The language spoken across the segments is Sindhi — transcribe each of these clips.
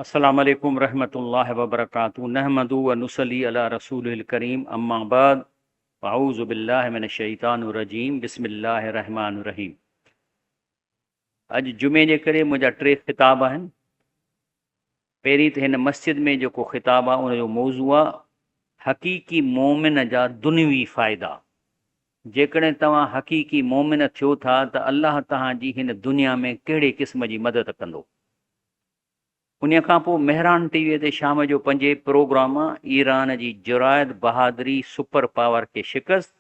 السلام عليڪم رحمة الله وبرڪاته نحمده و نصلي علي رسوله الڪريم اما بعد اعوذ بالله من الشيطان الرجيم بسم الله الرحمن الرحيم اڄ جمعي جي ڪري منهنجا ٽي خطاب آهن. پهرين ته هن مسجد ۾ جيڪو خطاب آهي ان جو موضوع آهي حقيقي مومن جا دنيوي فائدا. جيڪڏهن توهان حقيقي مومن ٿيو ٿا ته الله توهان جي هن دنيا ۾ ڪهڙي قسم جي مدد ڪندو. انهيء کان پوء مهراڻ ٽي وي تي شام جو پنجين پروگرام ايران جي جرائت، بهادري، سپر پاور کي شڪست،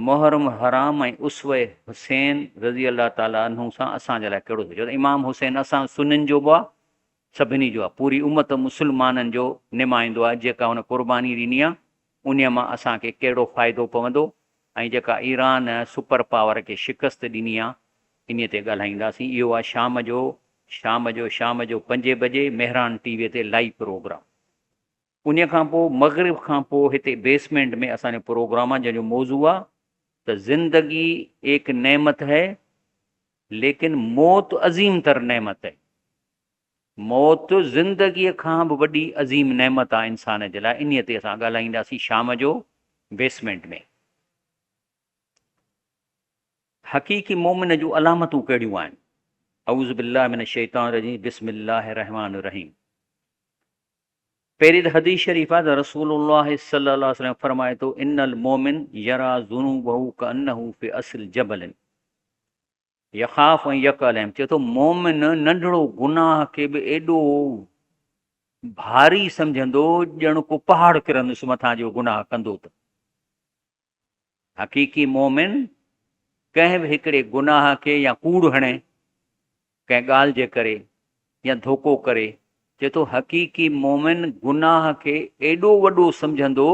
محرم حرام ۽ اسوه حسين رضي الله تعالٰي عنه سان اسان جي لاء ڪهڙو ٿو چئي ته امام حسين اسان سنين جو به آ سڀني جو آ پوري امت مسلمانن جو نمائندو آ جيڪا هن قرباني ڏني آ انهيء مان اسان کي ڪهڙو فائدو پوندو ۽ جيڪا ايران سپر پاور کي شڪست ڏني آ انهيء تي ڳالهائينداسين. اهو آ شام جو شام جو شام جو پنجين بجي مهراڻ ٽي وي تي لائيو پروگرام. انهيء کان پوء مغرب کان پوء هتي بيسمينٽ ۾ اسان جو پروگرام آ جنهن جو موضوع آ ته زندگي ايڪ نعمت هي ليڪن موت عظيم تر نعمت هي. موت زندگيء کان به وڏي عظيم نعمت آ انسان جي لاء انهيء تي اسان ڳالهائينداسين شام جو بيسمينٽ ۾. حقيقي مؤمن جون علامتون ڪهڙيون آهن؟ اعوذ بالله من الشيطان الرجيم بسم الله الرحمٰن الرحيم پهرين ته حديث شريف آهي ته رسول الله صلي الله عليه وسلم فرمائي ٿو ان المؤمن يرا ذنوبه ڪانه في اصل جبل يخاف ان يقع عليهم چئي ٿو مؤمن ننڍڙو گناهه کي به ايڏو ڀاري سمجهندو ڄڻ ڪو پهاڙ ڪرندس مٿان جو گناهه ڪندو ته حقيقي مؤمن ڪنهن به هڪڙي گناهه کي يا ڪوڙ هڻي ڪنهن ڳالهه جي ڪري يا ڌوڪو ڪري چئي ٿو حقيقي مؤمن گناهه کي ايڏو وڏو سمجهندو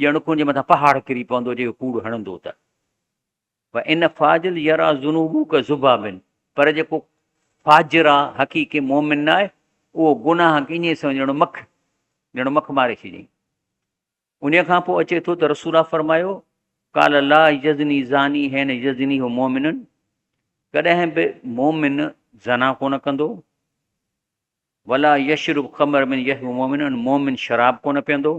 ڄڻ ڪو ان جي مٿان پهاڙ ڪري پوندو جي ڪوڙ هڻندو ته و ان فاجر يرا ذنوبه ڪذباب پر جيڪو فاجر آ حقيقي مؤمن نه آهي اهو گناهه کي ائين سمجهي ڄڻ مک ڄڻ مک ماري ڇڏيائين. انهيء کان پوء اچي ٿو ته رسول الله فرمايو، قال لا يزني زاني حين يزنيه مؤمن ڪڏهن به مؤمن زنا ڪونه ڪندو، ولا يشرب خمر من يشرب مؤمن مؤمن شراب ڪونه پيئندو،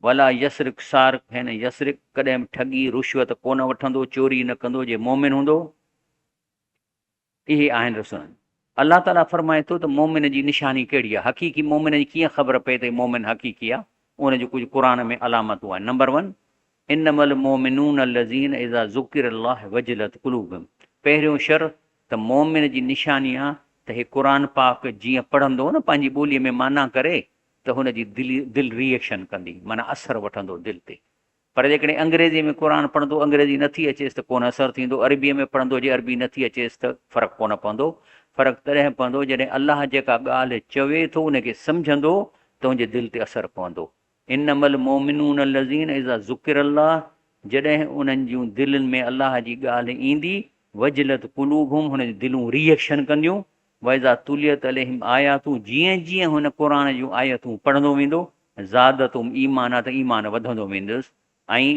ولا يسرق سارق حين يسرق ڪڏهن به ٺڳي، رشوت، ڪونه وٺندو، چوري نه ڪندو، جي مؤمن هوندو. اهي آهن رسولن. الله تعاليٰ فرمائي ٿو ته مؤمن جي نشاني ڪهڙي آهي؟ حقيقي مؤمن جي ڪيئن خبر پئي ته هي مؤمن حقيقي آهي؟ ان جون ڪجهه قرآن ۾ علامتون آهن. نمبر ون، انما المؤمنون الذين اذا ذڪر الله وجلت قلوبهم پهريون شرط ته مؤمن جي نشاني آهي ته هي قرآن پاڪ جيئن پڙهندو نه پنهنجي ٻوليء ۾ معنيٰ ڪري ته هن جي دل دل ري ايڪشن ڪندي معنيٰ اثر وٺندو دل تي پر جيڪڏهن انگريزي ۾ قرآن پڙهندو انگريزي نٿي اچيس ته ڪونه اثر ٿيندو عربي ۾ پڙهندو جي عربي نٿي اچيس ته فرق ڪونه پوندو فرق تڏهن پوندو جڏهن الله جيڪا ڳالهه چوي ٿو ان کي سمجهندو ته ان جي دل تي اثر پوندو انما المومنون الذين اذا ذڪر الله جڏهن انهن جون دلين ۾ الله جي ڳالهه ايندي وجلت قلوبهم هن جون دلون ري ايڪشن ڪنديون واذا تليت عليهم آياته جيئن جيئن هن قرآن جون آيتون پڙهندو ويندو زادتهم ايمانا ته ايمان وڌندو ويندس ۽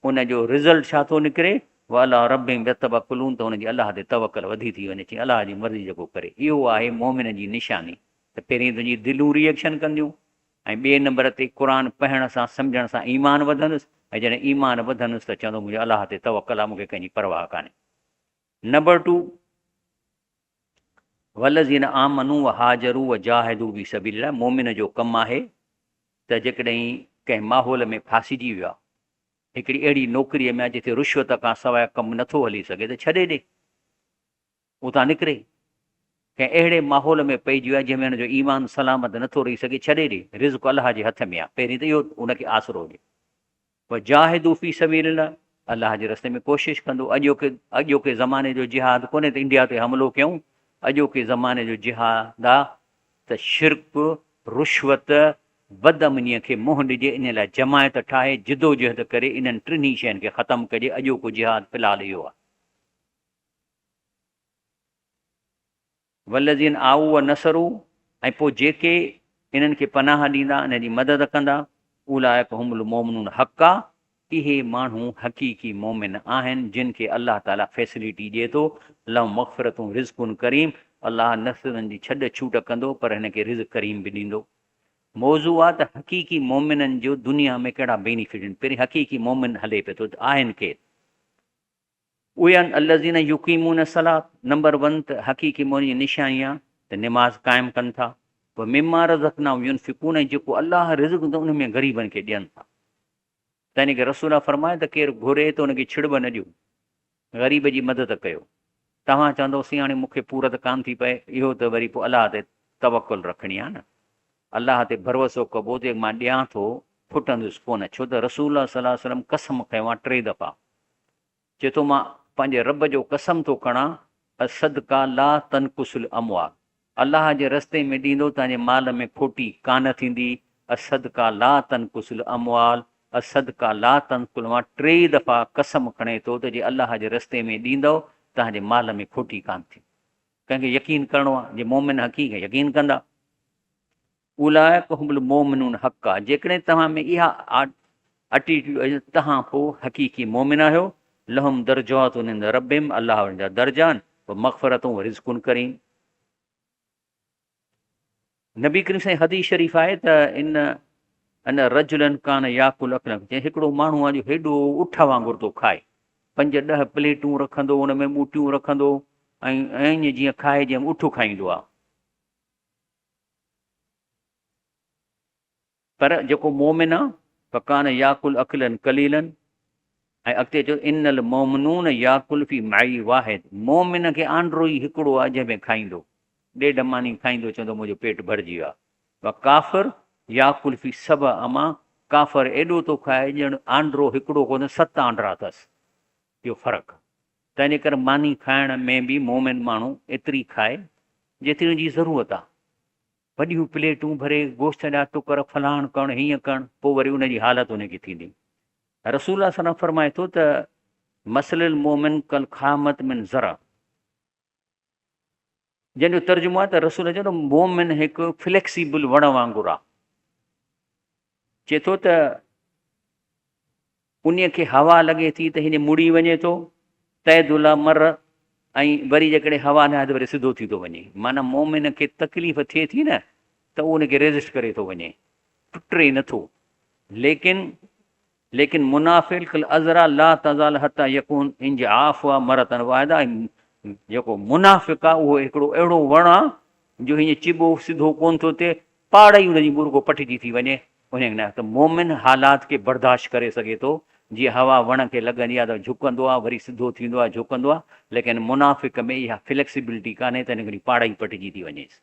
ان جو رزلٽ ڇا ٿو نڪري وعلي ربهم يتوڪلون ته هن جي الله تي توڪل وڌي ٿي وڃي چي الله جي مرضي جيڪو ڪري اهو آهي مؤمن جي نشاني ته پهرين تنهنجي دلون ري ايڪشن ڪنديون ۽ ٻئي نمبر تي قرآن پڙهڻ سان سمجهڻ سان ايمان وڌندس ۽ جڏهن ايمان وڌندس ته چوندو منهنجو الله تي توڪل آهي مون کي ڪنهن جي پرواهه ڪانهي نمبر ٽو، والذين آمنوا وهاجروا وجاهدوا في سبيل الله مؤمن جو ڪم آهي ته جيڪڏهن ڪنهن ماحول ۾ ڦاسجي ويو آهي، هڪڙي اهڙي نوڪريء ۾ آهي جتي رشوت کان سواء ڪم نٿو هلي سگهي ته ڇڏي ڏي، اتان نڪري. ڪنهن اهڙي ماحول ۾ پئجي ويو آهي جنهن ۾ هن جو ايمان سلامت نٿو رهي سگهي، ڇڏي ڏي، رزق الله جي هٿ ۾ آهي، پهرين ته اهو ان کي آسرو هجي. وجاهدوا في سبيل الله الله جي رستي ۾ ڪوشش ڪندو اڄوڪي اڄوڪي زماني جو جهاد ڪونهي ته انڊيا تي حملو ڪيون اڄوڪي زماني جو جهاد آ ته شرڪ رشوت بد امني کي منهن ڏجي ان لاء جماعت ٺاهي جدوجهد ڪري انهن ٽنهي شين کي ختم ڪجي اڄوڪو جهاد في الحال اهو آ. والذين آووا ونصروا ۽ پوء جيڪي انهن کي پناهه ڏيندا، انهن جي مدد ڪندا، اولئک هم المومنون حقا اهي ماڻهو حقيقي مؤمن آهن جن کي الله تعالي فيسلٽي ڏئي ٿو، لهم مغفرة رزق ڪريم الله نه صرف هن جي ڇڏ ڇوٽ ڪندو پر هن کي رزق ڪريم به ڏيندو. موضوع آ ته حقيقي مؤمنن جو دنيا ۾ ڪهڙا بينيفٽ آهن. پهرين حقيقي مؤمن هلي پيو ٿو ته آهن ڪير؟ اهي آهن الذين يقيمون الصلاة نمبر ون ته حقيقي مؤمن جي نشاني آ ته نماز قائم ڪن ٿا. ومما رزقناهم ينفقون ۽ جيڪو الله رزق ڏنو ان ۾ غريبن کي ڏين ٿا. تنهن کي رسول الله فرمايو ته ڪير گهري ته ان کي ڇڙٻ نه ڏيو، غريب جي مدد ڪيو. توهان چوندؤ سائين هاڻي مون کي پورت ڪانه ٿي پئي، اهو ته وري پوء الله تي توڪل رکڻي آهي نه. الله تي ڀروسو ڪبو ته مان ڏيان ٿو، ڦٽندس ڪونه، ڇو ته رسول الله صلي الله عليه وسلم قسم کنيو آهي ٽي دفعا. چئي ٿو مان پنهنجي رب جو قسم ٿو کڻان الصدقه لا تنقص الاموال الله جي رستي ۾ ڏيندو تنهنجي مال ۾ کوٽي ڪانه ٿيندي الصدقه لا تنقص الاموال الصدقه لا تنقص الاموال ٽي دفعا قسم کڻي ٿو ته جي الله جي رستي ۾ ڏيندؤ تنهنجي مال ۾ کوٽي ڪانه ٿيندي. ڪنهن کي يقين ڪرڻو آهي جي مؤمن حقيقي يقين ڪندا. اولئک هم المومنون حقا جيڪڏهن توهان ۾ اها اٽيٽيوڊ آهي ته توهان پوء حقيقي مؤمن آهيو، لهم درجات عند ربهم الله وٽ جا درجا آهن، ومغفرة ورزق ڪريم. نبي ڪريم سائين حديث شريف آهي ته ان ان رجلا ڪان ياڪل اڪلا جنهن هڪڙو ماڻهو آهي جو هيڏو اٺ وانگر ٿو کائي پنج ڏهه پليٽون رکندو ان ۾ ٻوٽيون رکندو ۽ ائين جيئن کائي جيئن اٺ کائيندو آهي. پر جيڪو مؤمن آ، فڪان ياڪل اڪلا قليلا ۽ اڳتي چيو ان المؤمنون ياڪل في معي واحد مؤمن کي آنڊرو ئي هڪڙو آ جنهن ۾ کائيندو، ڏيڍ ماني کائيندو چوندو منهنجو پيٽ ڀرجي ويو آ. وڪافر ياڪل في سبع اما ڪافر ايڏو ٿو کائي ڄڻ آنڊرو هڪڙو ڪونه ست آنڊرا اٿس. اهو فرق. تنهنجي ڪري ماني کائڻ ۾ به مؤمن ماڻهو ايتري کائي جيتري ان جي ضرورت آ. وڏيون پليٽون ڀري گوشت جا ٽڪر فلاڻ ڪرڻ هيئن ڪرڻ پوء وري ان جي حالت ان کي ٿيندي. رسول الله صلعم فرمائي ٿو ته مثل المؤمن ڪالخامة من زرع جنهن جو ترجمو آهي ته رسول چيو ته مؤمن هڪ فليڪسيبل وڻ وانگر آهي. چئي ٿو ته انهيء کي هوا لڳي ٿي ته هيئن مڙي وڃي ٿو، تعدل مر ۽ وري جيڪڏهن هوا نه آئي ته وري سڌو ٿي ٿو وڃي. معنيٰ مؤمن کي تڪليف ٿئي ٿي نه ته اهو ان کي ريزسٽ ڪري ٿو وڃي، ٽٽي نه ٿو. ليڪن ليڪن منافق العذرا لا تزال حتي يڪون انجعافها مرة واحده ۽ جيڪو منافق آهي اهو هڪڙو اهڙو وڻ آهي جو هيئن چٻو سڌو ڪونه ٿو ٿئي، پاڙ ئي ان جي مرڳو پٽجي ٿي وڃي. انهيء نه ته مؤمن حالات کي برداشت ڪري سگهي ٿو، جيئن هوا وڻ کي لڳندي آهي ته جهڪندو آهي وري سڌو ٿيندو آهي جهڪندو آهي، ليڪن منافق ۾ اها فليڪسبلٽي ڪانهي ته هن کي پاڙ ئي پٽجي ٿي وڃيس.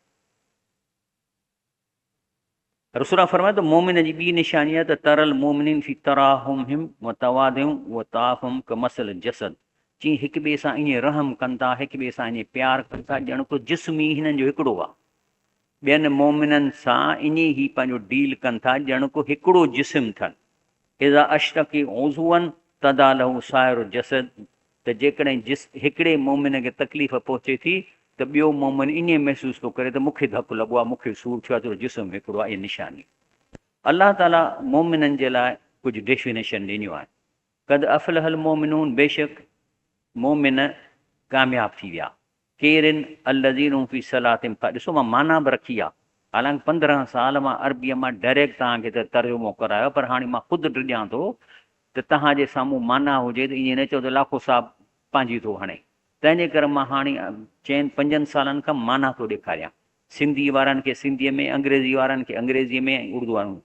رسول الله فرمايو ته مؤمن جي ٻي نشاني آهي ته ترى المؤمنين في تراحمهم وتوادهم وتعافهم ڪمثل الجسد چي هڪ ٻئي سان ائين رحم ڪن ٿا هڪ ٻئي سان ائين پيار ڪن ٿا ڄڻ ڪو جسم ئي هنن جو هڪڙو آهي ٻين مؤمنن سان ائين ئي پنهنجو ڊيل ڪن ٿا ڄڻ ڪو هڪڙو جسم ٿن اذا اشتڪي عضوا تداعي له سائر الجسد ته جيڪڏهن جس هڪڙي مؤمن کي تڪليف پهچي ٿي ته ٻيو مؤمن ائين محسوس ٿو ڪري ته مون کي ڌڪ لڳو آهي، مون کي سور ٿيو آهي، تنهنجو جسم هڪڙو آهي، اها نشاني الله تعاليٰ مؤمنن جي لاء ڪجهه ڊيفينيشن ڏنيون آهن. قد افلح المؤمنون بيشڪ مؤمن ڪامياب ٿي ويا. ڪير ان الذين هم في صلاتهم خا ڏسو مان معنيٰ به رکي آ حالانڪ 15 سال مان عربيء مان ڊائريڪٽ توهان کي ته ترجمو ڪرايو پر هاڻي مان خود ڊڄان ٿو ته توهان جي سامهون معنيٰ هجي ته ائين نه چئو ته لاکو صاحب پنهنجي ٿو هڻي تنهن جي ڪري مان هاڻي چئن پنجن سالن کان معنيٰ ٿو ڏيکاريان سنڌي وارن کي سنڌيء ۾ انگريزي وارن کي انگريزيء ۾ ۽ اردو وارن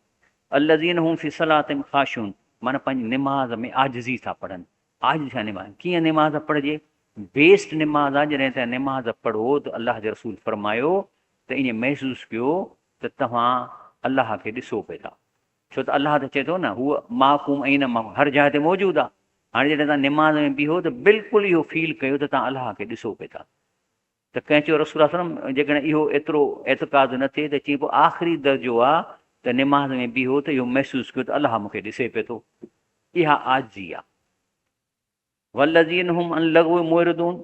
الذين هم في صلاتهم خاشعون معنيٰ پنهنجي نماز ۾ عاجزي ٿا پڙهن عاجزي سان نماز ڪيئن نماز پڙهجي بيسٽ نماز آ جڏهن توهان نماز پڙهو ته الله جي رسول فرمايو ته ائين محسوس ڪيو ته توهان الله کي ڏسو پئي ٿا ڇو ته الله ته چئي ٿو نه هو معڪم اين ما هر جاء تي موجود آ هاڻي جڏهن توهان نماز ۾ بيهو ته بلڪل اهو فيل ڪيو ته توهان الله کي ڏسو پئي ٿا ته ڪنهن چيو رسول الله صلي الله عليه وسلم جيڪڏهن اهو ايترو اعتقاد نه ٿئي ته چيائين پوء آخري درجو آ ته نماز ۾ بيهو ته اهو محسوس ڪيو ته الله مون کي ڏسي پئي ٿو اها عاجزي آ. والذين هم عن اللغو معرضون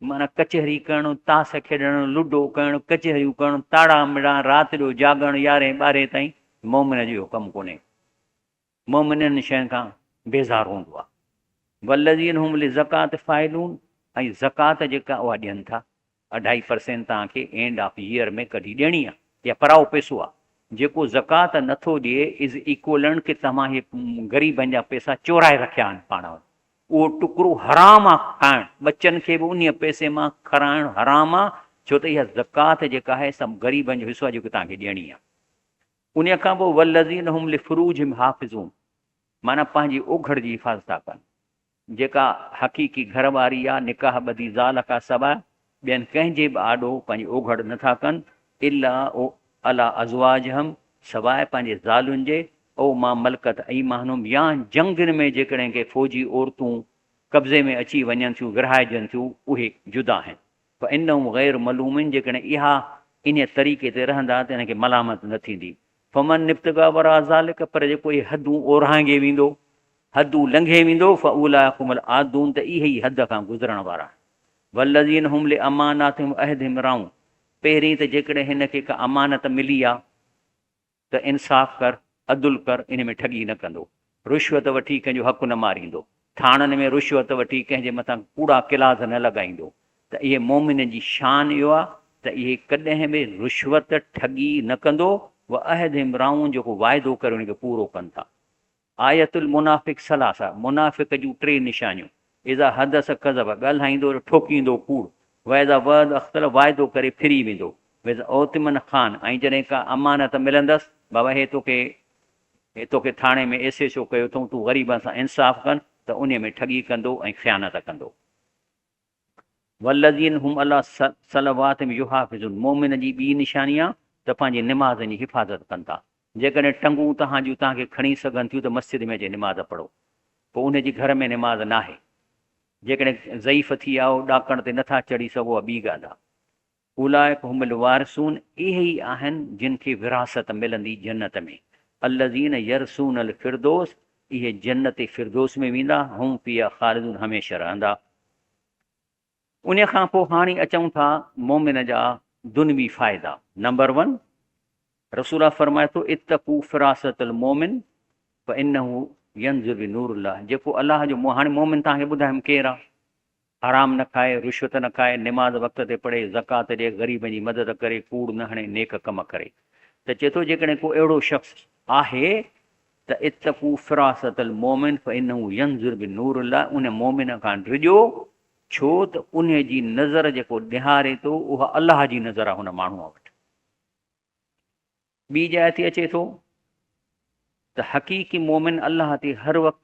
معنيٰ ڪچهري ڪرڻ، تاس کيڏڻ، لوڊو ڪرڻ، ڪچهريون ڪرڻ، تاڙا مڙا، رات جو جاڳڻ يارهين ٻارهين تائين مؤمن جو اهو ڪم ڪونهي. مؤمن انهن شين کان بيزار هوندو آهي. والذين هم للزڪاة فاعلون ۽ زڪوات جيڪا اها ڏين ٿا. اڍائي پرسينٽ توهان کي اينڊ آف ييئر ۾ ڪڍي ڏيڻي آ. اها پرائو پئسو آ. جيڪو زڪوات نه ٿو ڏئي از ايڪولنٽ ڪي توهان اهي غريبن جا پئسا چورائي رکيا آهن پاڻ وٽ. اهو ٽڪرو حرام آ کائڻ، ٻچن کي به انهيء پئسي مان کارائڻ حرام آ، ڇو ته اها زڪوات جيڪا آهي سا غريبن جو حصو آ جيڪو توهان کي ڏيڻي آ. انهيء کان پوء والذين هم لفروجهم حافظون معنيٰ پنهنجي اوگهڙ جي حفاظت ٿا ڪن. جيڪا حقيقي گهر واري يا نڪاح ٻڌي زال کان سواء ٻين ڪنهن جي به آڏو پنهنجي اوگهڙ نه ٿا ڪن، الا علي ازواجهم سواء پنهنجي زالن جي، او ما ملڪت ايمانهم يا جنگين ۾ جيڪڏهن ڪي فوجي عورتون قبضي ۾ اچي وڃن ٿيون، ورهائجن ٿيون، اهي جدا آهن. فانهم غير ملومين جيڪڏهن اها انهيء طريقي تي رهندا ته انهن کي ملامت نه ٿيندي. فمن ابتغي وراء ذلک پر جيڪو اهي حدون اورانگهي ويندو، حدون لنگهي ويندو، فاولئک هم العادون ته اهي ئي حد کان گذرڻ وارا آهن. والذين هم لاماناتهم وعهدهم راعون پهرين ته جيڪڏهن هن کي ڪا امانت ملي آ ته انصاف ڪر، عدل ڪر، ان ۾ ٺڳي نه ڪندو. رشوت وٺي ڪنهن جو حق نه ماريندو. ٿاڻن ۾ رشوت وٺي ڪنهن جي مٿان ڪوڙا ڪلاز نه لڳائيندو ته اهي مؤمن جي شان اهو آ ته اهي ڪڏهن به رشوت، ٺڳي، نه ڪندو، وعهدهم راعون جيڪو واعدو ڪري ان کي پورو ڪن ٿا. آية المنافق ثلاثه، منافق جون ٽي نشانيون، اذا حدث ڪذب، ڳالهائيندو ته ٺوڪيندو ڪوڙ، واذا وعد اختلف، واعدو ڪري ڦري ويندو، واذا اؤتمن خان، ۽ جڏهن ڪا امانت ملندس، بابا هي توکي هي توکي ٿاڻي ۾ ايس ايڇ او ڪيو اٿئون، تون غريبن سان انصاف ڪر ته انهي ۾ ٺڳي ڪندو ۽ خيانت ڪندو. والذين هم علي صلواتهم يحافظون مؤمن جي ٻي نشاني آ ته پنهنجي نمازن جي حفاظت ڪن ٿا. جيڪڏهن ٽنگون توهان جون توهان کي کڻي سگهن ٿيون ته مسجد ۾ اچي نماز پڙهو. پوء ان جي گهر ۾ نماز ناهي. جيڪڏهن ضعيف ٿي ويا آهيو ڏاڪڻ تي نٿا چڙهي سگهو اها ٻي ڳالهه آ. اولئک هم الوارثون اهي ئي آهن جن کي وراثت ملندي جنت ۾، الذين يرثون الفردوس اهي جنت فردوس ۾ ويندا، هم فيها خالدون هميشه رهندا. انهيء کان پوء هاڻي اچون ٿا مؤمن جا دنوي فائدا. نمبر ون، رسول الله فرمائي ٿو، اتقوا فراست المؤمن فانه ينظر بنور الله جيڪو الله جو هاڻي مؤمن توهان کي ٻڌايم ڪير آ؟ حرام نه کائي، رشوت نه کائي، نماز وقت تي پڙهي، زڪوات ڏئي، غريبن جي مدد ڪري، ڪوڙ نه هڻي، نيڪ ڪم ڪري. ته چئي ٿو جيڪڏهن ڪو اهڙو شخص آهي ته اتقوا فراست المومن فانه ينظر بنور الله ان مومن کان ڊڄو ڇو ته انهي جي نظر جيڪو نهاري ٿو اها الله جي نظر آهي هن ماڻهوء وٽ. ٻي جاء تي اچي ٿو ته حقيقي مؤمن الله تي هر وقت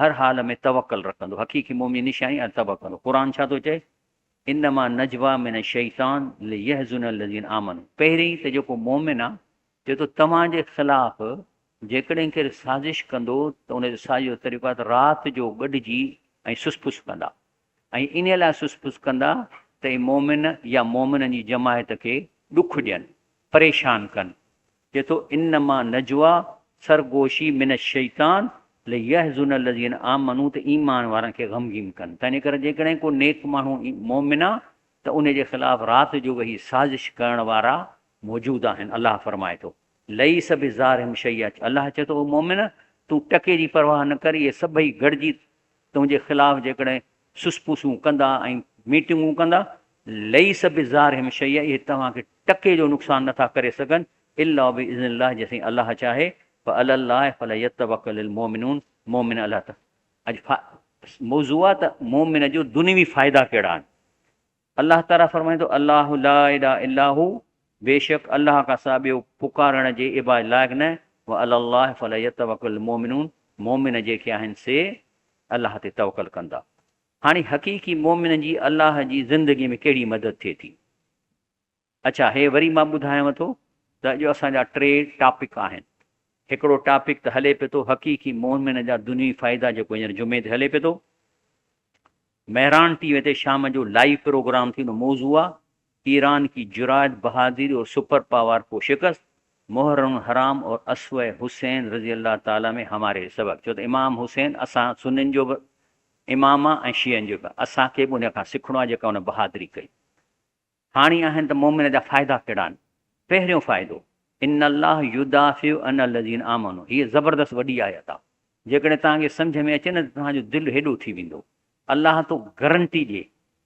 هر حال ۾ توڪل رکندو. حقيقي مؤمن جي نشاني آهي توڪل. قرآن ڇا ٿو چئي؟ انما نجوا من الشيطان ليحزن الذين آمنوا پهرين ته جيڪو مؤمن آ چئي ٿو توهان جي خلاف جيڪڏهن ڪير سازش ڪندو ته ان جو سازش جو طريقو آهي ته رات جو گڏجي ۽ سس پس ڪندا ۽ انهيء لاء سس پس ڪندا ته اهي مؤمن يا مؤمنن جي جماعت کي ڏک ڏين پريشان ڪن. چئي ٿو، انما نجوا، سرگوشي، من الشيطان ليحزن الذين آمنوا ته ايمان وارن کي غمگين ڪن. تنهن ڪري جيڪڏهن ڪو نيڪ ماڻهو مؤمن آ ته ان جي خلاف رات جو ويهي سازش ڪرڻ وارا موجود آهن. الله فرمائي ٿو، ليس بضارهم شيئا الله چئي ٿو، او مؤمن! تون ٽڪي جي پرواهه نه ڪر، اهي سڀئي گڏجي تنهنجي خلاف جيڪڏهن سس پسون ڪندا ۽ ميٽنگون ڪندا، ليس بضارهم شيئا اهي توهان کي ٽڪي جو نقصان نه ٿا ڪري سگهن، الا باذن الله جيسين الله چاهي، فعلي الله فليتوڪل المومنون مؤمن الله ته اڄ موضوع آ ته مؤمن جو دنيوي فائدا ڪهڙا آهن؟ الله تعالي فرمائي ٿو، الله لا اله الا هو بيشڪ الله کان سواء ٻيو پڪارڻ جي عبادت لائق نه، وعلي الله فليتوڪل المومنون مؤمن جيڪي آهن سي الله تي توڪل ڪندا. هاڻي حقيقي مؤمن جي الله جي زندگي ۾ ڪهڙي مدد ٿئي ٿي؟ اڇا هي وري مان ٻڌايانو ٿو ته اڄ اسان جا ٽي ٽاپڪ آهن. هڪڙو ٽاپڪ ته هلي پيو ٿو حقيقي مؤمن جا دنيوي فائدا جيڪو هينئر جمعي تي هلي پيو ٿو. مهراڻ ٽي وي تي شام جو لائيو پروگرام ٿيندو موضوع آ ايران ڪي جرائت بهادري اور سپر پاور ڪو شڪست، محرم الحرام اور اسوه حسين رضي الله تعالٰي ۾ هماري سبق ڇو ته امام حسين اسان سنين جو به امام آ ۽ شيعن جو به اسان کي به ان کان سکڻو آ جيڪا ان بهادري ڪئي. هاڻي آهن ته مؤمن جا فائدا ڪهڙا آهن؟ پهريون فائدو، ان الله يدافع عن الذين آمنوا هيء زبردست وڏي آيت آ جيڪڏهن توهان کي سمجهه ۾ اچي نه ته توهان جو دل هيڏو ٿي ويندو. الله ٿو گرنٽي ڏئي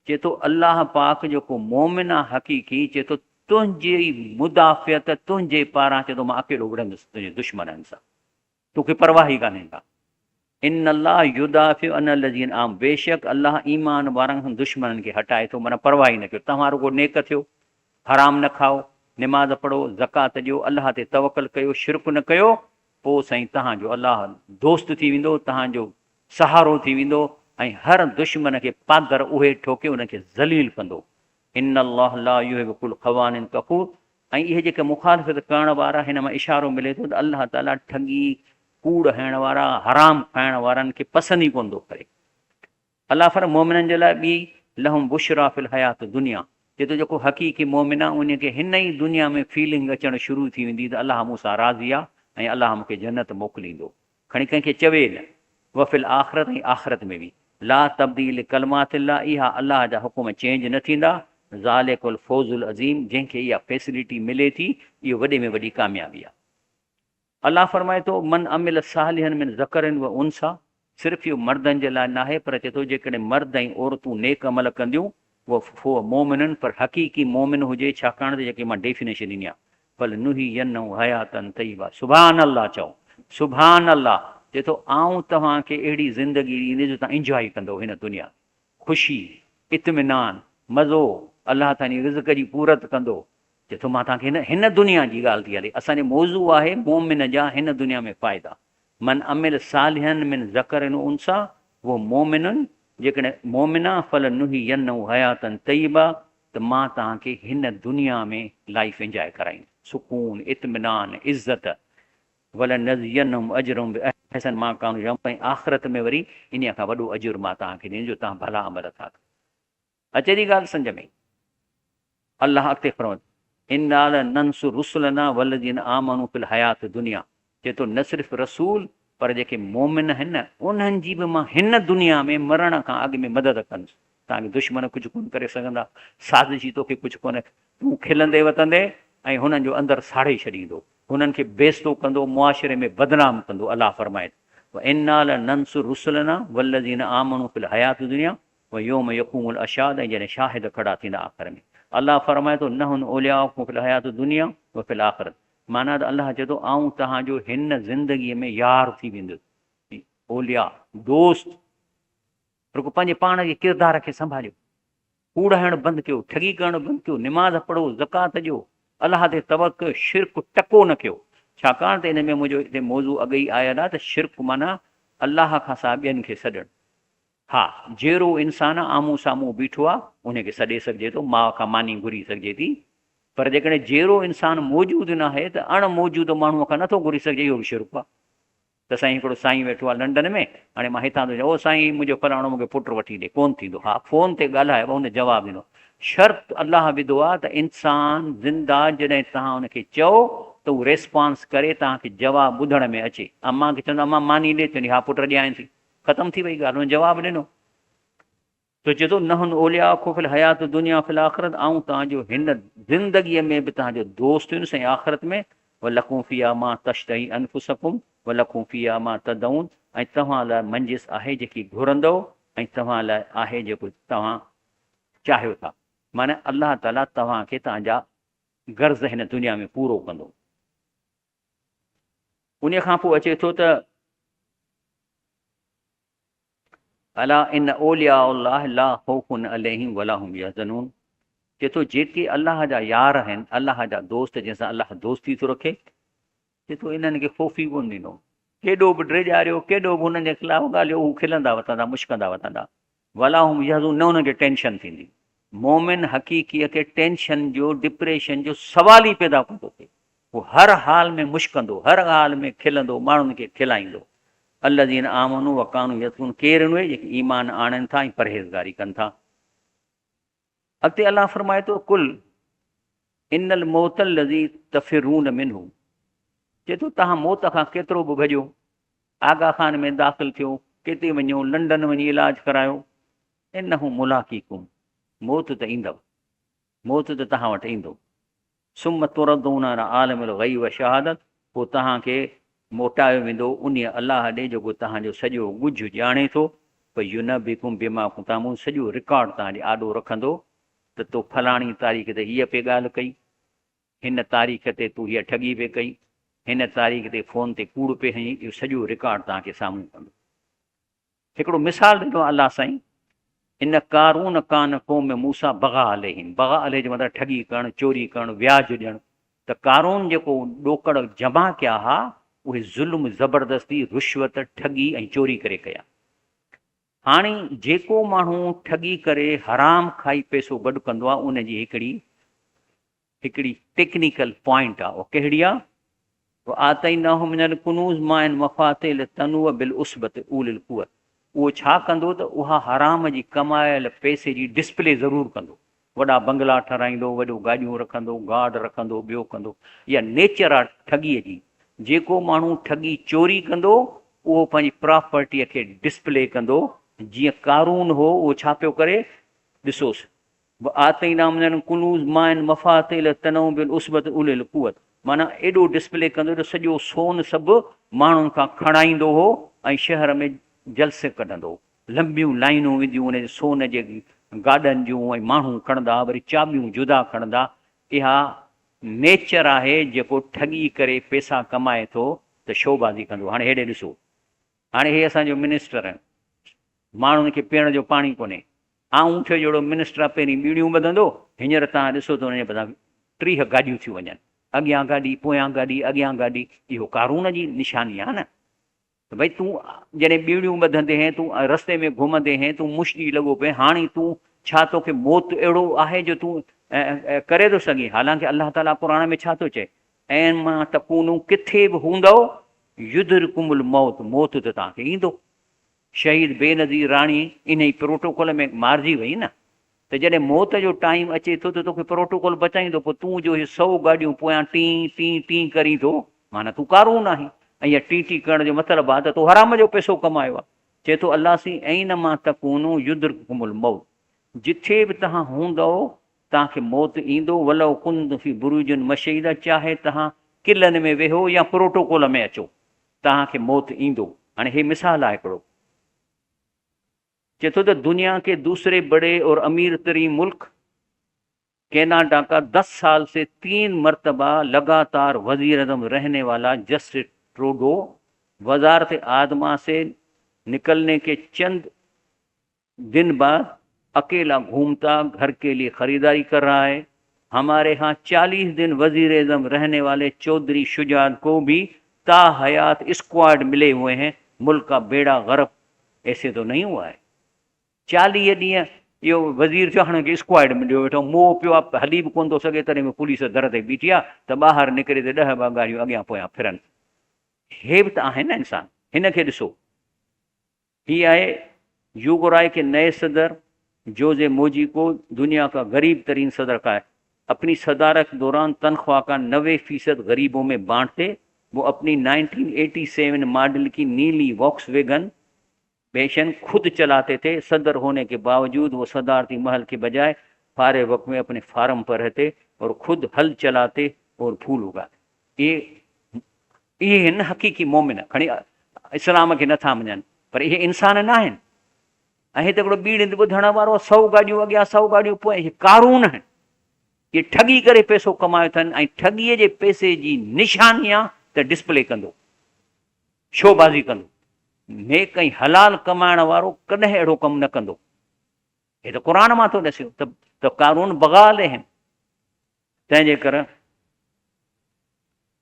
چئي ٿو الله پاڪ جيڪو مومن آ حقيقي چئي ٿو تنهنجي ئي مدافعت تنهنجي پاران چئي ٿو مان اڪيلو وڙهندس تنهنجي دشمنن سان توکي پرواهه ئي ڪانهي ڪا. ان الله يدافع عن الذين آمنوا بيشڪ الله ايمان وارن کان دشمنن کي هٽائي ٿو معنيٰ پرواهه ئي نه ڪيو توهان رڳو نيڪ ٿيو حرام نه کائو نماز پڙهو زڪوات ڏيو الله تي توڪل ڪيو شرڪ نه ڪيو پوء سائين توهان جو الله دوست ٿي ويندو توهان جو سهارو ٿي ويندو ۽ هر دشمن کي پادر اهي ٺوڪي ان کي ذليل ڪندو ان الله لا يحب ڪل خوان ڪفور ۽ اهي جيڪي مخالفت ڪرڻ وارا هن مان اشارو ملي ٿو ته الله تعاليٰ ٺڳي، ڪوڙ هڻڻ وارا، حرام کائڻ وارن کي پسند ئي ڪونه ٿو ڪري. الله فرمائي مؤمنن جي لاء ٻي لهم بشريٰ في الحيات الدنيا چئي ٿو جيڪو حقيقي مؤمن آهي ان کي هن ئي دنيا ۾ فيلنگ اچڻ شروع ٿي ويندي ته الله مون سان راضي آهي ۽ الله مون کي جنت موڪليندو کڻي ڪنهن کي چوي نه، وفي الاخرت ۽ آخرت ۾ به، لا تبديل لڪلمات الله اها الله جا حڪم چينج نه ٿيندا، ذلک الفوز العظيم جنهن کي اها فيسلٽي ملي ٿي اهو وڏي ۾ وڏي ڪاميابي آهي. الله فرمائي ٿو، من عمل صالحا من ذڪر و انثي صرف اهو مردن جي لاء ناهي پر چئي ٿو جيڪڏهن مرد ۽ عورتون نيڪ عمل ڪنديون وهو مؤمن پر حقيقي مؤمن هجي ڇاڪاڻ ته جيڪي مان ڊيفينيشن ڏني آهي فلنحيينه حياة طيبه سبحان الله چئو سبحان الله چئي ٿو آئون توهان کي اهڙي زندگي ڏيندس جو توهان انجواء ڪندؤ هن دنيا ۾ خوشي اطمينان مزو الله توهان جي رزق جي پورت ڪندو چئي ٿو مان توهان کي هن هن دنيا جي ڳالهه ٿي هلي اسان جو موضوع آهي مؤمن جا هن دنيا ۾ فائدا من عمل صالحا من ذڪر و انثي وهو مؤمن جيڪڏهن مؤمن آ فلنحيينه حياة طيبه ته مان توهان کي هن دنيا ۾ لائيف انجواء ڪرائيندس، سڪون، اطمينان، عزت، ولنجزينهم اجرهم باحسن ما ڪانوا يعملون ۽ آخرت ۾ وري انهيء کان وڏو اجر مان توهان کي ڏيندس جو توهان ڀلا عمل ٿا ڪيو. اچي ٿي ڳالهه سمجهه ۾؟ الله اڳتي فرمائي ٿو، انا لننصر رسلنا والذين آمنوا في الحياة الدنيا چئي ٿو نه صرف رسول پر جيڪي مؤمن آهن نه انهن جي به مان هن دنيا ۾ مرڻ کان اڳ ۾ مدد ڪندس. توهان کي دشمن ڪجهه ڪونه ڪري سگهندا، سازشي توکي ڪجهه ڪونه، تون کلندي وتندي ۽ هنن جو اندر ساڙي ڇڏيندو، هنن کي بيعزتو ڪندو، معاشري ۾ بدنام ڪندو. الله فرمائي ٿو، وانا لننصر رسلنا والذين آمنوا في الحياة الدنيا ويوم يقوم الاشهاد ۽ جڏهن شاهد کڙا ٿيندا آخر ۾. الله فرمائي ٿو، نحن اولياؤڪم في الحياة الدنيا وفي الاخرة معنيٰ ته الله چئي ٿو آئون توهان جو هن زندگيء ۾ يار ٿي ويندس، اولياء، دوست، رڳو پنهنجي پاڻ جي ڪردار کي سنڀاليو، ڪوڙ هڻڻ بند ڪيو، ٺڳي ڪرڻ بند ڪيو، نماز پڙهو، زڪوات ڏيو، الله تي توڪل ڪيو، شرڪ ٽڪو نه ڪيو، ڇاڪاڻ ته ان ۾ منهنجو هتي موضوع اڳ ئي آيل آهي ته شرڪ معنيٰ الله کان سواء ٻين کي سڏڻ. ها، جيئرو انسان آمهون سامهون بيٺو آ، ان کي سڏي سگهجي ٿو، ماء کان ماني گهري سگهجي ٿي، پر جيڪڏهن جيئرو انسان موجود ناهي ته اڻ موجود ماڻهوء کان نٿو گهري سگهجي، اهو به شرڪ آ. ته سائين هڪڙو سائين ويٺو آ لنڊن ۾، هاڻي مان هتان ٿو چوان، او سائين منهنجو فلاڻو مون کي پٽ وٺي ڏي، ڪونه ٿيندو. ها، فون تي ڳالهايو، هن جواب ڏنو. شرط الله وڌو آ ته انسان زنده جڏهن توهان ان کي چئو ته هو ريسپانس ڪري، توهان کي جواب ٻڌڻ ۾ اچي. امان کي چوندو امان ماني ڏي، چوندي ها پٽ ڏيانء ٿي. ختم ٿي وئي ڳالهه، هن جواب ڏنو ته چئي ٿو، نحن اولياءڪم في الحياة الدنيا وفي الاخرة آئون توهان جو هن زندگيء ۾ به توهان جو دوست هيس ۽ آخرت ۾، ولڪم فيها ما تشتهي انفسڪم ولڪم فيها ما تدعون ۽ توهان لاء منجهس آهي جيڪي گهرندؤ ۽ توهان لاء آهي جيڪو توهان چاهيو ٿا معنيٰ الله تعاليٰ توهان کي توهان جا غرض هن دنيا ۾ پورو ڪندو. انهيء کان پوء اچي ٿو ته الا ان اولياء الله لا خوف عليهم ولا هم يحزنون چئي ٿو جيڪي الله جا يار آهن الله جا دوست جنهن سان الله دوستي ٿو رکي چئي ٿو انهن کي خوف ئي ڪونه ٿيندو ڪيڏو به ڊيڄاريو ڪيڏو به انهن جي خلاف ڳالهيو هو کلندا وتندا مشڪندا وتندا ولا هم يحزنون نه انهن کي ٽينشن ٿيندي مومن حقيقيء کي ٽينشن جو ڊپريشن جو سوال ئي پيدا ڪونه ٿو ٿئي هو هر حال ۾ مشڪندو، هر حال ۾ کلندو، ماڻهن کي کلائيندو. الذين آمنوا وڪانوا يتقون ڪير اهي جيڪي ايمان آڻين ٿا ۽ پرهيزگاري ڪن ٿا. اڳتي الله فرمائي ٿو قل ان الموت الذي تفرون منه چئي ٿو توهان موت کان ڪيترو به ڀڄو، آغا خان ۾ داخل ٿيو، ڪٿي وڃو، لنڊن وڃي علاج ڪرايو، انه ملاقيڪم موت ته ايندو، موت ته توهان وٽ ايندو. ثم تردون الي عالم الغيب والشهادة پوء توهان کي موٽايو ويندو انهيء الله ڏي جيڪو توهان جو سڄو ڳجهه ڄاڻي ٿو، فينبئڪم بما ڪنتم تعملون سڄو رڪارڊ توهان جي آڏو رکندو ته تو فلاڻي تاريخ تي هيء پئي ڳالهه ڪئي، هن تاريخ تي تو هيء ٺڳي پئي ڪئي، هن تاريخ تي فون تي ڪوڙ پئي هنئين، اهو سڄو رڪارڊ توهان کي سامهون ڪندو. هڪڙو مثال ڏنو الله سائين، ان قارون ڪان قوم موسيٰ بغا عليهم، بغا عليه جو مطلب ٺڳي ڪرڻ، چوري ڪرڻ، وياج ڏيڻ، ته قارون جيڪو ڏوڪڙ جمع ڪيا ها اهي ظلم، زبردستي، رشوت، ٺڳي ۽ چوري ڪري ڪيا. هاڻي جيڪو ماڻهو ٺڳي ڪري حرام کائي پئسو گڏ ڪندو آهي ان جي هڪڙي هڪڙي ٽيڪنيڪل پوائنٽ آ اها ڪهڙي آ؟ وآتيناه من الڪنوز ما ان مفاتيح لتنوء بالعصبة اولي القوة اهو ڇا ڪندو ته اها حرام جي ڪمايل پئسي جي ڊسپلي ضرور ڪندو وڏا بنگلا ٺهرائيندو وڏيون گاڏيون رکندو گارڊ رکندو ٻيو ڪندو اها نيچر آ ٺڳيء جي جيڪو ماڻهو ٺڳي چوري ڪندو اهو پنهنجي پراپرٽيء کي ڊسپلي ڪندو جيئن قارون هو اهو ڇا پيو ڪري ڏسوس وآتينا من الڪنوز ما ان مفاتيح لتنوء بالعصبة اولي القوة معنيٰ ايڏو ڊسپلي ڪندو جو سڄو سون سڀ ماڻهن کان کڻائيندو هو ۽ شهر ۾ جلسي ڪڍندو هو. لنبيون لائينون وينديون ان جي سون جي گاڏن جون ۽ ماڻهو کڻندا وري چاٻيون جدا کڻندا. اها نيچر آهي جيڪو ٺڳي ڪري پيسا ڪمائي ٿو ته شوبازي ڪندو. هاڻي هيڏي ڏسو هاڻي هي اسان جو منسٽر آهن ماڻهن کي پيئڻ جو پاڻي ڪونهي. آئون اٺ جهڙو منسٽر آ پهرين ٻيڙيون ٻڌندو، هينئر توهان ڏسو ته ان جي بدران 30 گاڏيون ٿيون وڃن، اڳيان گاڏي، پويان گاڏي، اڳيان گاڏي، اهو قارون جي نشاني آ نه ته ڀئي تون جڏهن ٻيڙيون ٻڌندي هئين، تون رستي ۾ گهمندي هئين، تون مشتي لڳو پئين، هاڻي تون ڇا توکي موت اهڙو آهي جو تون ڪري ٿو سگهين، حالانڪه الله تعاليٰ قرآن ۾ ڇا ٿو چئي، اينما تڪونو ڪٿي به هوندؤ يدرڪم الموت موت ته توهان کي ايندو. شهيد بينظير راڻي انهي پروٽوڪول ۾ مارجي وئي نه ته جڏهن موت جو ٽائيم اچي ٿو ته توکي پروٽوڪول بچائيندو پوء تون جو هي سئو گاڏيون پويان ٽين ٽين ٽين ڪرين ٿو معنيٰ تون قارون آهين ۽ اها ٽين ٽين ڪرڻ جو مطلب آهي ته تو حرام جو پئسو ڪمايو آهي. چئي ٿو الله سين اينما تڪونو يدرڪڪم الموت جٿي به توهان هوندؤ توهان کي موت ايندو ولو ڪنتم في بروج مشيده چاهي توهان قلعن ۾ ويهو يا پروٽوڪول ۾ اچو توهان کي موت ايندو. هاڻي هي مثال آهي هڪڙو. چئي ٿو ته دنيا ڪي دوسري بڙي اور امير ترين ملڪ ڪيناڊا ڪا دس سال سي تين مرتبه لگاتار وزيراعظم رهني والا جسٽ ٽروڊو وزارت اعظميٰ سي نڪلني ڪي چند دن بعد اڪيلا گهومتا گهر ڪي ليي خريداري ڪر رها هي، هماري هان چاليس دن وزير اعظم رهني والي چوڌري شجاعت ڪو ڀي تا حيات اسڪواڊ ملي هئي هين، ملڪ ڪا بيڙا غرق ايسي تو نهين هوا هي. 40 ڏينهن اهو وزير ٿيو هاڻي کي اسڪواڊ مليو ويٺو موهه پيو آ هلي به ڪونه ٿو سگهي تڏهن به پوليس در تي بيٺي آ ته ٻاهر نڪري ته ڏهه ٻه گاڏيون اڳيان پويان ڦرن. هي به ته آهن نه انسان هن کي ڏسو. هي آهي يوگورائي ڪي نئي صدر جوزي موجي ڪو دنيا ڪا غريب ترين صدر ڪا اپني صدارت دوران تنخواه ڪا 90 فيصد غريبون ۾ بانٽتي وو اپني 1987 ماڊل ڪي نيلي واڪس ويگن ويشن خود چلاتي ٿي صدر هوني ڪي باوجود وو صدارتي محل ڪي بجاء فارغ وقت ۾ اپني فارم پر رهتي اور خود هل چلاتي اور ڦول اگاتي. اهي اهي هن حقيقي مؤمن کڻي اسلام کي نٿا مڃن پر اهي انسان نه آهن ۽ هي ته هڪڙو ٻيڙين ٻڌڻ وارو سئو گاڏيون اڳيان سئو گاڏيون پويان اهي قارون آهن اهي ٺڳي ڪري پئسو ڪمايو اٿن ۽ ٺڳيء جي پئسي جي نشاني آ ته ڊسپلي ڪندو شو بازي ڪندو نيڪ ۽ حلال ڪمائڻ وارو ڪڏهن اهڙو ڪم نه ڪندو هي ته قرآن مان ٿو ڏسيو ته قارون بغا عليهم تنهن جي ڪري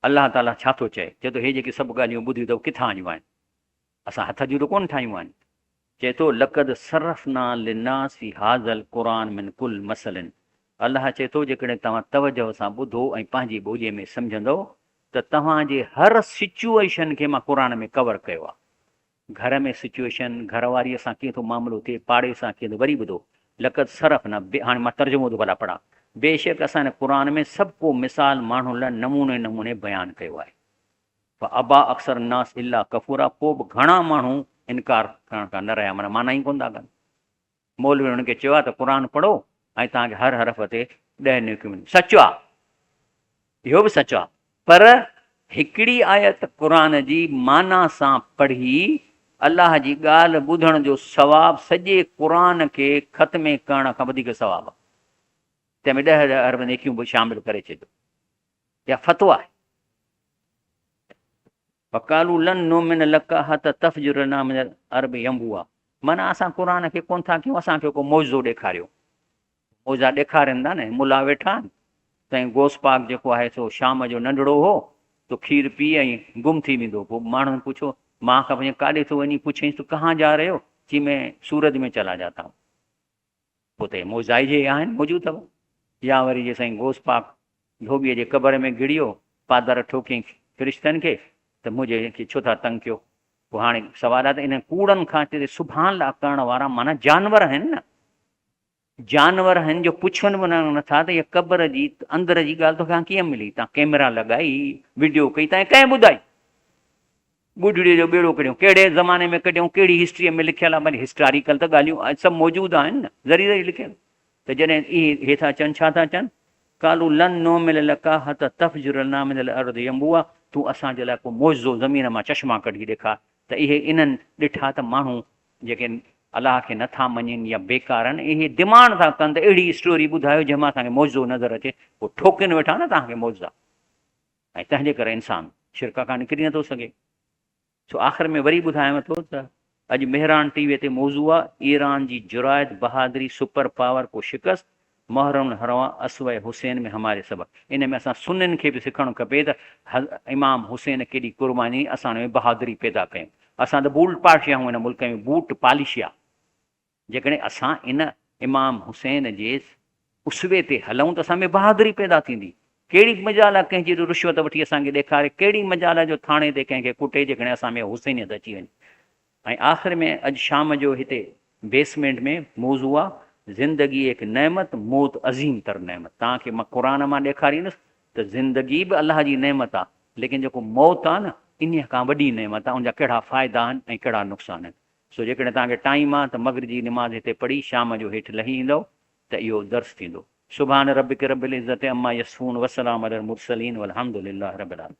الله تعاليٰ ڇا ٿو چئي؟ چئي ٿو، هي جيڪي سڀ ڳالهيون ٻڌيون اٿو، ڪٿان آيون آهن؟ اسان هٿ جون ته ڪونه ٺاهيون آهن. چئي ٿو، لقد صرفنا للناس في هذا القرآن من ڪل مثل الله چئي ٿو، جيڪڏهن توهان توجهه سان ٻڌو ۽ پنهنجي ٻوليء ۾ سمجهندؤ ته توهان جي هر سچوئيشن کي مان قرآن ۾ ڪور ڪيو آهي. گهر ۾ سچوئيشن، گهر واريء سان ڪيئن ٿو معاملو ٿئي، پاڙي سان ڪيئن ٿو، وري ٻڌو، لقد صرفنا، بي هاڻي مان ترجمو ٿو ڀلا پڙهان، بيشڪ اسان هن قرآن ۾ سڀ ڪو مثال ماڻهن لاء نموني نموني بيان ڪيو آهي. فابا اڪثر الناس الا ڪفورا پوء به گهڻا ماڻهو انڪار ڪرڻ کان نه رهيا معنيٰ معنيٰ ئي ڪونه ٿا ڪن. مولوين هنن کي چيو آهي ته قرآن پڙهو ۽ توهان کي هر حرف تي ڏهه نيڪيون ملنديون. سچ آهي، اهو به سچ آهي، پر هڪڙي آيت قرآن جي معنيٰ سان پڙهي الله جي ڳالهه ٻڌڻ جو ثواب سڄي قرآن کي ختمي ڪرڻ کان وڌيڪ ثواب آهي. تنهن ۾ 10 ارب نيڪيون به شامل ڪري ڇڏيو. اها فتويٰ آهي. وقالوا لن نؤمن لک حتي تفجر لنا من الارض ينبوعا معنيٰ اسان قرآن کي ڪونه ٿا ڪيون اسان کي ڪو معجزو ڏيکاريو. معجزا ڏيکارين ٿا نه ملا ويٺا آهن. سائين غوث پاڪ جيڪو آهي سو شام جو ننڍڙو هو ته کير پي ۽ گم ٿي ويندو هو. پوء ماڻهن پڇيو ماء کان پڇيائين ڪاڏي ٿو وڃين؟ پڇيائينس تو ڪهان جا رهي هو؟ چي مين سورج ۾ چلا جاتا هون. پوء ته اهي معجزا ئي جي آهن موجود اٿو. يا وري جي سائين غوث پاڪ ڌوٻيء جي قبر ۾ گهڙيو، پادر ٺوڪيائين فرشتن کي ته منهنجي کي ڇو ٿا تنگ ڪيو؟ پوء هاڻي سوال آهي ته انهن ڪوڙن کان چي سبحان الله ڪرڻ وارا معنيٰ جانور آهن نه؟ جانور آهن جو پڇن به نه ٿا ته هيء قبر جي اندر جي ڳالهه توکي ڪيئن ملي؟ تان ڪئميرا لڳائي وڊيو ڪئي تان ڪنهن ٻڌائي؟ ٻڍڙيء جو ٻيڙو ڪڍيائون. ڪهڙي زماني ۾ ڪڍيائون، ڪهڙي هسٽريء ۾ لکيل آهي، ڀلي هسٽاريڪل ته ڳالهيون سڀ موجود آهن نه، ذري ذري لکيل. ته جڏهن اهي هي ٿا چون، ڇا ٿا چون؟ قالوا لن نؤمن لک حتي تفجر لنا من الارض ينبوعا، تون اسان جي لاء ڪو معجزو زمين مان چشما ڪڍي ڏيکار. ته اهي انهن ڏٺا ته ماڻهو جيڪي الله کي نه ٿا مڃين يا بيڪار آهن، اهي ڊمانڊ ٿا ڪن ته اهڙي اسٽوري ٻڌايو جنهن مان اسان کي معجزو نظر اچي، پوء ٺوڪين ويٺا نه توهان کي معجزا. ۽ تنهن جي ڪري انسان شرڪ کان نڪري نٿو سگهي. سو آخر ۾ وري ٻڌايان ٿو ته اڄ مهراڻ ٽي وي تي موضوع آ ايران جي جرائت بهادري سپر پاور ڪو شڪست محرم الحرام اسوه حسين ۾ هماري سبق ان ۾ اسان سنين کي به سکڻ کپي ته امام حسين ڪيڏي قرباني ڏني اسان ان ۾ بهادري پيدا ڪيون اسان ته بوٽ پالشيا آهيون هن ملڪ ۾ بوٽ پالشيا جيڪڏهن اسان ان امام حسين جي اسوي تي هلون ته اسان ۾ بهادري پيدا ٿيندي. ڪهڙي مجال آهي ڪنهن جي رشوت وٺي اسان کي ڏيکاري، ڪهڙي مجال آهي جو ٿاڻي تي ڪنهن کي ڪٽي جيڪڏهن اسان ۾ حسينيت اچي وڃي. ۽ آخر ۾ اڄ شام جو هتي بيسمينٽ ۾ موضوع آهي زندگي ايڪ نعمت موت عظيم تر نعمت. توهان کي مان قرآن مان ڏيکاريندس ته زندگي به الله جي نعمت آهي ليڪن جيڪو موت آهي نه انهيء کان وڏي نعمت آهي ان جا ڪهڙا فائدا آهن ۽ ڪهڙا نقصان آهن. سو جيڪڏهن توهان کي ٽائيم آ ته مغرب جي نماز هتي پڙهي شام جو هيٺ لهي ايندؤ ته اهو درس ٿيندو. سبحان ربک رب العزت عما يصفون وسلام علي المرسلين والحمد لله رب العالمين.